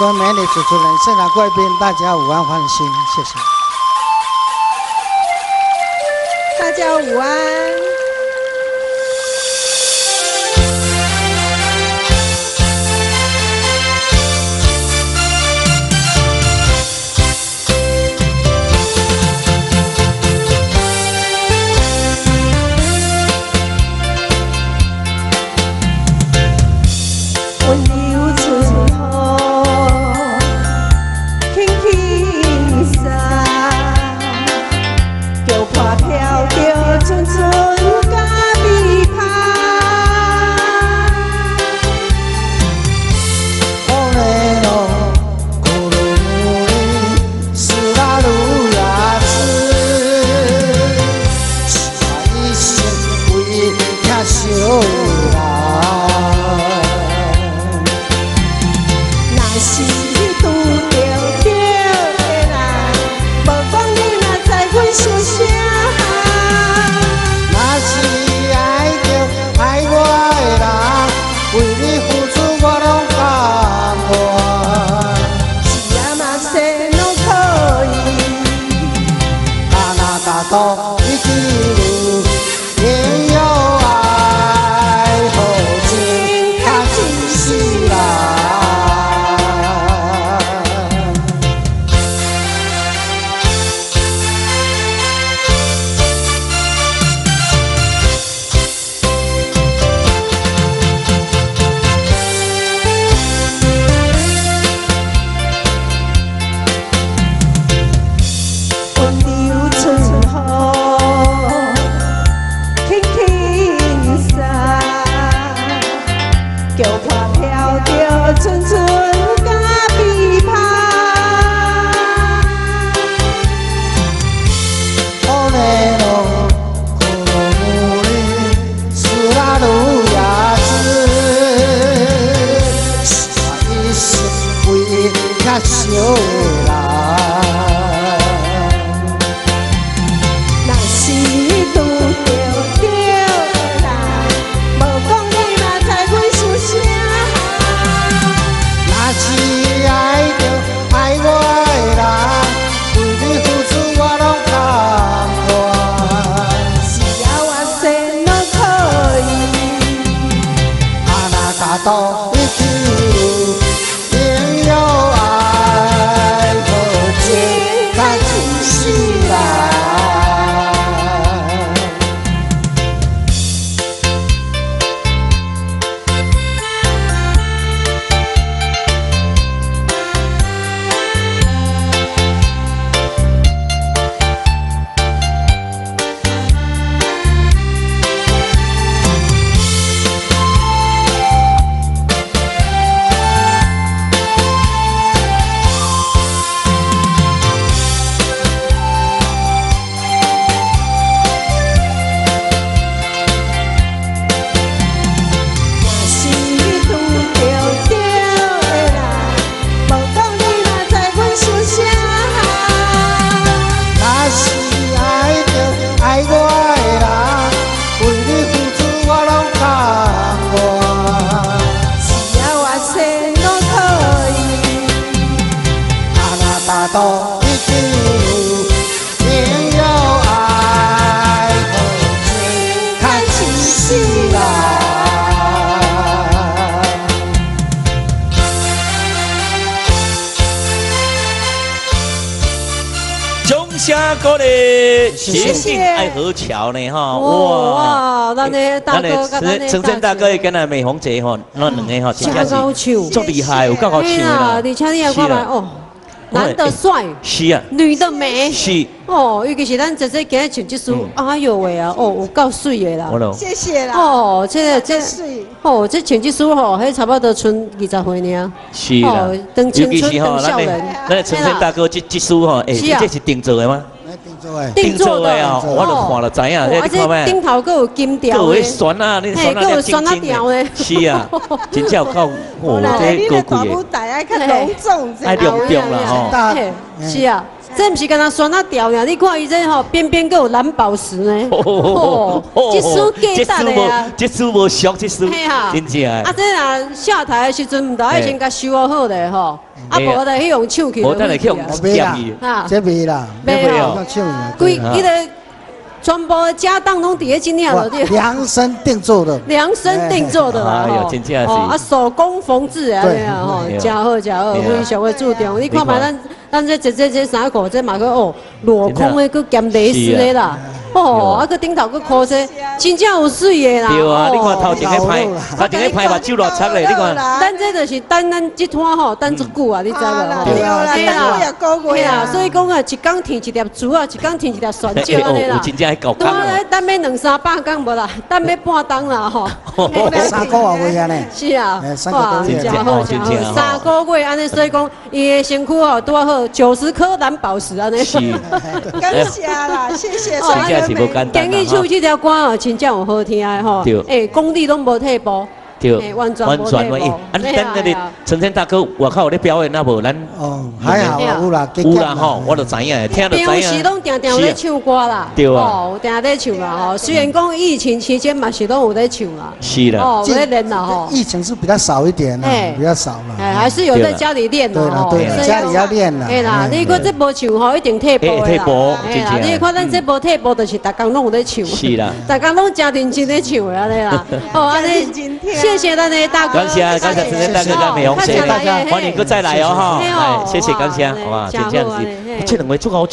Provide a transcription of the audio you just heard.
各位美女主持人、現場貴賓，大家午安，歡欣，謝謝。大家午安。愛河橋呢吼，哇！咱的大哥，陳真大哥跟那美紅姐吼，那兩個吼，真正是足厲害，有夠好唱啦。而且你也看覓哦，男的帥，是啊，女的美，是哦，尤其是咱姐姐今日唱這首，哎呦喂啊，哦，有夠水的啦，謝謝啦。哦，這個這，哦，這唱這首吼，彼差不多賰20歲爾。是啦，當青春當少年。咱陳真大哥這首吼，欸，這是定做的嗎？定做的哦，我就看了知影，你看覓？頂頭閣有金條，閣有旋啊，你旋啊，閣有旋仔條的。是啊，真正有夠哦，這高貴的。大舞台愛較隆重，愛隆重啦吼。是啊。這毋是干焦旋仔條爾，你看伊這吼邊邊閣有藍寶石呢。哦，這支價值的啊！這支無俗，這支嘿啊，真正。啊，這若下台的時陣，毋著愛先共修好咧吼。啊，無就去予搶去。無等下去予袂啦，這袂啦，袂哦。規彼個全部的家當攏佇咧這領對。量身定做的。量身定做的啦，哎呦，真正是。哦，啊，手工縫製的按呢啊，吼，誠好誠好，非常的注重。你看覓咱這衫褲，這嘛閣哦，鏤空的，閣兼蕾絲的啦。哦，啊，閣頂頭閣箍這，真正有媠的啦。對啊，你看頭前彼排，頭前彼排目睭偌插咧，你看。咱這就是等咱這攤吼，等足久啊，你知無？對啦，對啦，對啦，所以講啊，一工添一粒珠啊，一工添一粒旋石按呢啦。有真正愛夠工。等欲兩三百工無啦，等欲半冬啦吼。3個月啊呢？是啊，哇，真好真好，3個月按呢，所以講伊的身軀吼拄好90顆藍寶石按呢。是。感謝啦，謝謝。真是無簡單。建議唱這條歌哦，真正有好聽的吼。對。欸，功力攏無退步。對，完全無退步。啊，咱那個陳生大哥外口有咧表演啊無？咱哦，還好啊，有啦，有啦吼，我就知影，聽就知影。平時攏定定有咧唱歌啦。對啊。哦，有定咧唱啦吼。雖然講疫情期間嘛是攏有咧唱啦。是啦。哦，有咧練啦吼。疫情是比較少一點啦，比較少啦。哎，還是有在家裡練啦。對啦，對啦，家裡要練啦。對啦，你看這無唱吼，一定退步的啦。退步，對啦，你看咱這無退步，就是逐工攏有咧唱。是啦。逐工攏誠認真咧唱的按呢啦。哦，按呢，謝謝咱的大哥。感謝感謝陳生大哥佮美紅姐，歡迎閣再來哦哈！謝謝感謝，好吧，真正是，這兩位足𠢕。